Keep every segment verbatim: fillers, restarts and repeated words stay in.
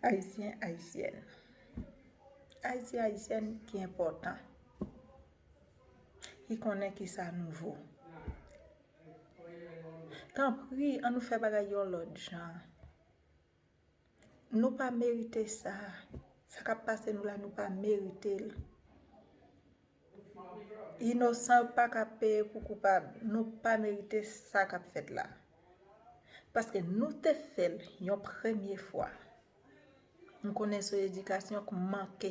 Ayisyen, Ayisyèn. Ayisyen, Ayisyèn ki enpòtan. Ki konnen ki sa nou vo. Tanpri, ann nou fè bagay yon lòt jan. Nou pa merite sa. Sa k ap pase nou la, nou pa merite l. Inosan yo pa ka peye pou koupab. Nou pa merite sa k ap fèt la. Paske nou te fè l yon premye fwa. M konnen se yon edikasyon k manke.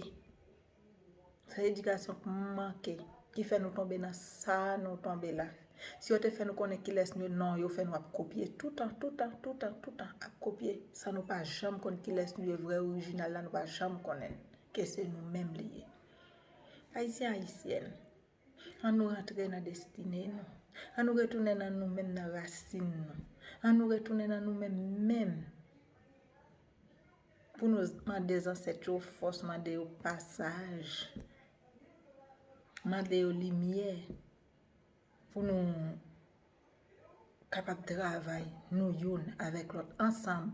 Se yon edikasyon k manke, ki fè nou tonbe nan sa nou tonbe la. Si yo te fè nou konnen kilès nou ye, non, yo fè nou ap kopye toutan, toutan, toutan, toutan, ap kopye, san nou pa janm konn kilès nou ye, vrè orijinal la, nou pa janm konnen l, ke se nou menm li ye. Ayisyen, Ayisyèn, ann nou rantre nan destine nou. Ann nou retounen nan nou menm, nan rasin nou. Ann nou retounen nan nou menm, menm. Pou nou mande zansèt yo fòs, mande yo pasaj, mande yo limyè, pou nou kapab travay, nou youn avèk lòt, ansanm.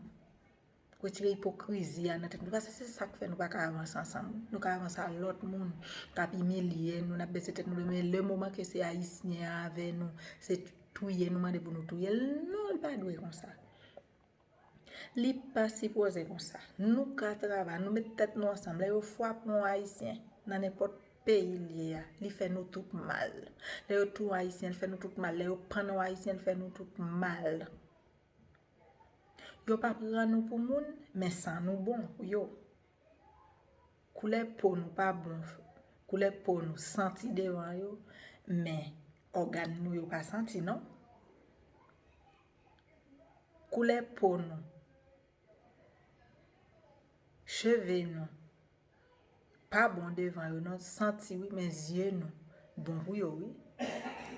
Retire ipokrizi a nan tèt nou, paske se sa k fè nou pa ka avanse ansanm. Nou ka avanse a lòt moun k ap imilye nou, n ap bese tèt nou, men le moman ke se Ayisyen an avè nou, se touye nou mande pou nou touye l, non, l pa dwe konsa. Li pa sipoze konsa. Nou ka travay, nou met tèt nou ansanm. Lè yo frape yon Ayisyen nan nenpòt peyi l ye a, li fè nou tout mal. Lè yo touye yon Ayisyen, li fè nou tout mal. Lè yo pann yon Ayisyen, li fè nou tout mal. Yo pa pran nou pou moun, men san nou bon pou yo. Koulè po nou pa bon, koulè po nou santi devan yo, men ògàn nou yo pa santi non. Koulè po nou, cheve nou pa bon devan yo non, santi wi, men zye nou bon pou yo wi.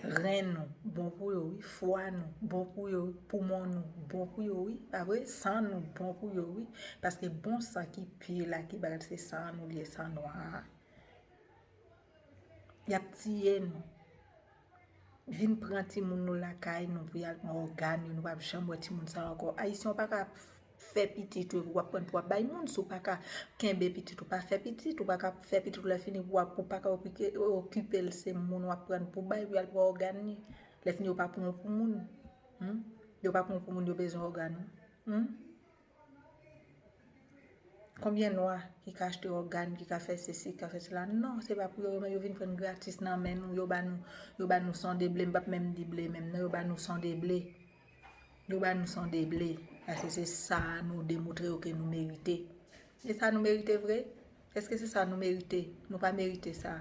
Ren nou bon pou yo wi, fwa nou bon pou yo wi, poumon nou bon pou yo wi, pa vre? San nou bon pou yo wi, paske bon san ki pi la, ki bagay se san nou li ye, san nwa a. Y ap tiye nou. Vin pran timoun nou lakay nou pou y al pran ògàn yo, nou p ap janm wè timoun sa yo ankò. Ayisyen w pa ka fè pitit ou epi w ap pran pou w ap bay moun, si w pa ka kenbe pitit ou pa fè pitit, ou pa ka fè pitit ou lè fini pou w ap, ou pa ka okipe, okipe l, se moun w ap pran pou bay pou y al pran ògàn li. Lè fini yo pa pran w pou moun. Hmm? Yo pa pran w pou moun, yo bezwen ògàn ou. Hmm? Konbyen nwa ki ka achte ògàn, ki ka fè sesi, ki ka fè sela? Non, se pa pou yo, yo vin pran gratis nan men nou, yo ba nou, yo ba nou san de ble, m p ap menm di ble menm non, yo ba nou san de ble. Yo ba nou san de ble, paske se sa a nou demontre yo ke nou merite. E sa nou merite vre? Èske se sa nou merite? Nou pa merite sa.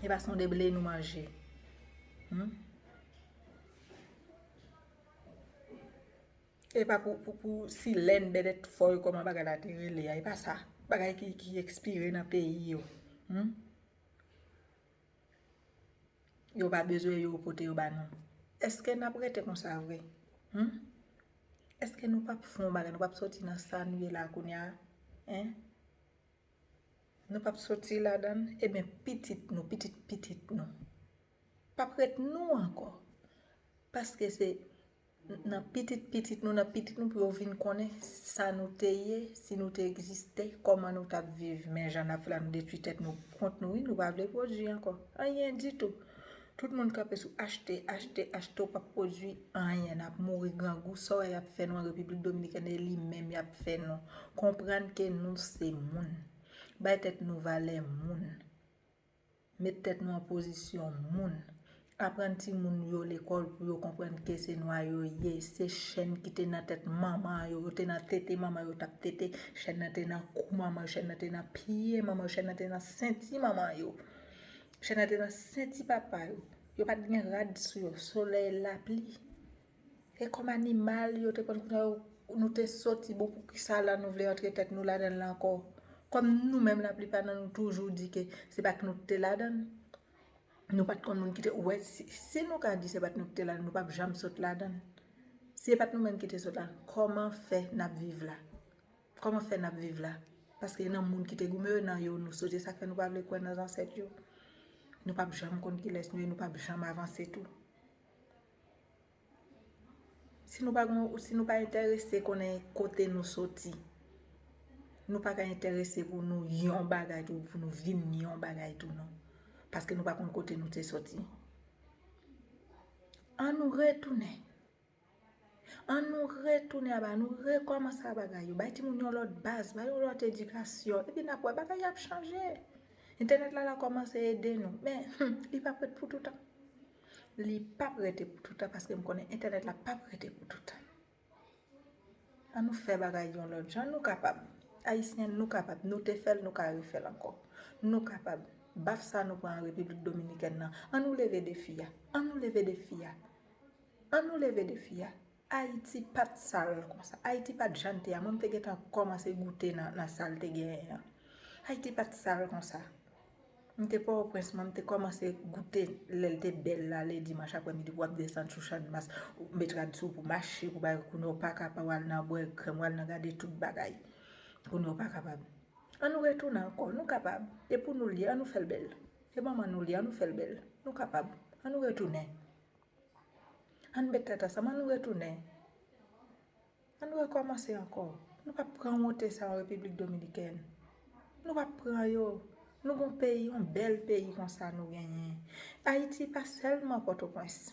E pa san de ble nou manje. Hmm? E pa pou, pou, pou silèn bèdèt fò yo kòman bagay la te rele a. E pa sa. Bagay ki, ki ekspire nan peyi yo. Hmm? Yo pa bezwen yo pote yo ba nou. Èske n ap rete konsa vre? Hmm? Èske nou p ap fè yon bagay, nou p ap soti nan sa nou ye la kounye a? Hein? Nou p ap soti ladan l? Ebyen, pitit nou, pitit pitit nou p ap ret nou ankò. Paske se nan pitit pitit nou, nan pitit nou pou yo vin konnen sa nou te ye, si nou te egziste, kòman nou t ap viv. Men jan n ap fè la, nou detwi tèt nou kont nou, wi, nou pa vle pwodui ankò. Anyen ditou. Tout moun kanpe sou achte, achte, achte, w p ap pwodui anyen. N ap mouri grangou. Sa w wè y ap fè nou an Repiblik Dominikèn, e li menm y ap fè nou. Konprann ke nou se moun. Bay tèt nou valè moun. Met tèt nou an pozisyon moun. Aprann timoun yo lekòl pou yo konprann ke se nwa yo ye. Se chèn ki te nan tèt manman yo. Yo te nan tete manman yo, t ap tete. Chèn nan te nan kou manman yo, chèn nan te nan pye manman yo, chèn nan te nan senti manman yo. Chèn nan te nan senti papa yo. Yo pa t gen rad sou yo. Solèy, lapli. E kòm animal yo te pran kounye a, nou te soti, bon, poukisa la nou vle antre tèt nou ladan l ankò? Kòm nou menm, laplipa nan nou toujou di ke se pa t nou ki te ladan l. Nou pa t konn moun ki te, ou wè, si, si nou ka di se pa t nou ki te ladan l, nou p ap janm sot ladan l. Si se pa t nou menm ki te sot ladan l, kòman fè n ap viv la? Kòman fè n ap viv la? Paske nan moun ki te goumen yo, nan yo nou soti, sa k fè nou pa vle kwè nan zansèt yo. Nou p ap janm konn kilès nou ye, nou p ap janm avanse tou. Si nou pa gon, si nou pa enterese konnen kote nou soti, Nou pa ka enterese pou nou yon bagay tou, pou nou vin yon bagay tou non. Paske nou pa konn kote nou te soti. An nou retounen. An nou retounen aba, nou rekòmanse a bagay yo. Bay timoun yon lòt baz, bay yon lòt edikasyon. Epi n ap wè bagay yo ap chanje. Entènèt la la kòmanse ede nou. Men, hmm, li p ap ret pou toutan. Li p ap rete pou toutan paske m konnen entènèt la p ap rete pou toutan. An nou fè bagay yon lòt jan. Nou kapab. Ayisyen, nou kapab. Nou te fè l, nou ka refè l ankò. Nou kapab. Baf sa nou pran an Repiblik Dominikèn nan. An nou leve defi a. An nou leve defi a. An nou leve defi a. Ayiti pa t sal konsa. Ayiti pa t jan l te a. Mwen, m te gentan kòmanse goute nan, nan sa l te genyen an. Ayiti pa t sal konsa. M te Pòtoprens, mwen, m te kòmanse goute lè l te bèl la, lè dimanch aprèmidi, w ap desann sou Channmas, ou met rad sou w pou mache, pou bagay, kounye a w pa ka pa w al nan bwè krèm, w al nan gade tout bagay. Kounye a w pa kapab. An nou retounen ankò, nou kapab. E pou nou l ye, an nou fè l bèl. E manman nou l ye, an nou fè l bèl. Nou kapab. An nou retounen. An n met tèt ansanm, an nou retounen. An nou rekòmanse ankò. Nou p ap pran wonte sa an Repiblik Dominikèn. Nou p ap pran yo. Nou gon peyi, yon bèl peyi konsa nou genyen. Ayiti pa sèlman Pòtoprens.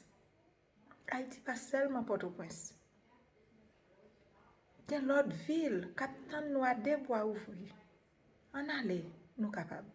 Ayiti pa sèlman Pòtoprens. Gen lòt vil k ap tann nou a de bra ouvri. Ann ale, nou kapab.